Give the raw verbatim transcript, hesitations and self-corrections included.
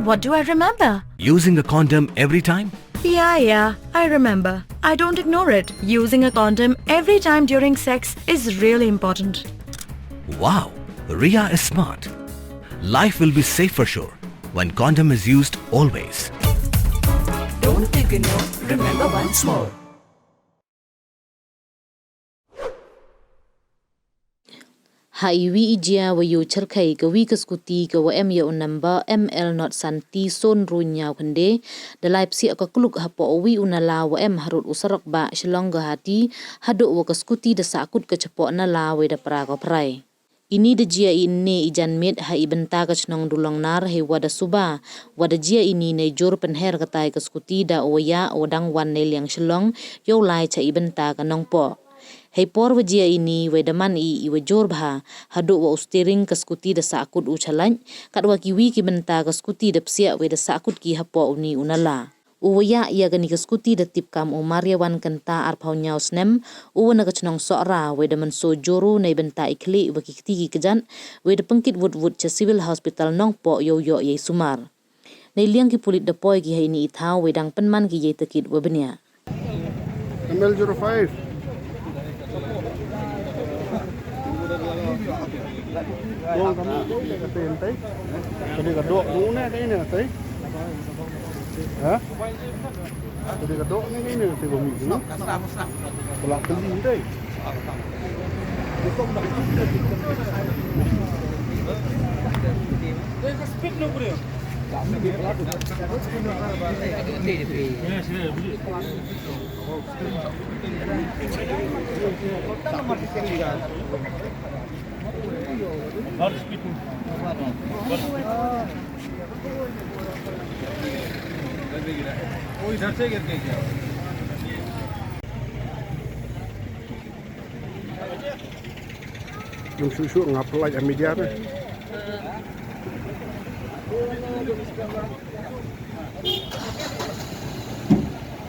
What do I remember? Using a condom every time? Yeah, yeah, I remember. I don't ignore it. Using a condom every time during sex is really important. Wow, Ria is smart. Life will be safe for sure when condom is used always. Don't ignore, remember once more. Ha i wi i jia wa yow chyrkhei ka wi ka skuti ka wa em ya u number M L not santi son ru ñiaw khynde, da lai psiah ka kluk hapoh u wi u nala wa em harud u sarok ba Shillong Guwahati, haduh wa ka skuti da sahkut ka chapoh nala wei da pra ka phrai. Ini da jia i ynne i janmiet ha i bynta ka chnong Dulongnar hei wa da suba, wa da jia ini nei jur pynher katai ka skuti da u wa ya u wa dang wan nei liang Shillong, yow lai cha i bynta ka Nongpoh. Hei por wa jia ini wei da man i i wa jur bha, haduh wa u steering ka skuti da sahkut u chalait, katwa ki wi ki bynta ka skuti da psiah wei da sahkut ki hapoh uni u nala. U wa ya ya kani ka skuti da tip kam u Mariawan Kynta arphaw ñiaw snem, u wa na ka chnong Sohra, wei da mynsaw jur u nei bynta i khlieh wa ki kti ki kjat, wei da pynkit wut wut cha Civil Hospital Nongpoh yow yoh yei sumar. Nei liang ki pulit da poi ki ha ini i thaw wei dang pynman ki yei takit wa bniah. M L zero five. Dong kami ko ina ka tei, tei. Ka dei ka dok, dong ina ka ina ka tei. Ha? Ka dei ka dok ina ka ina ka tei ba mi, hmm? Pelak keli, tei. Speed no, bro. Nung shu shu ngap light a media ne.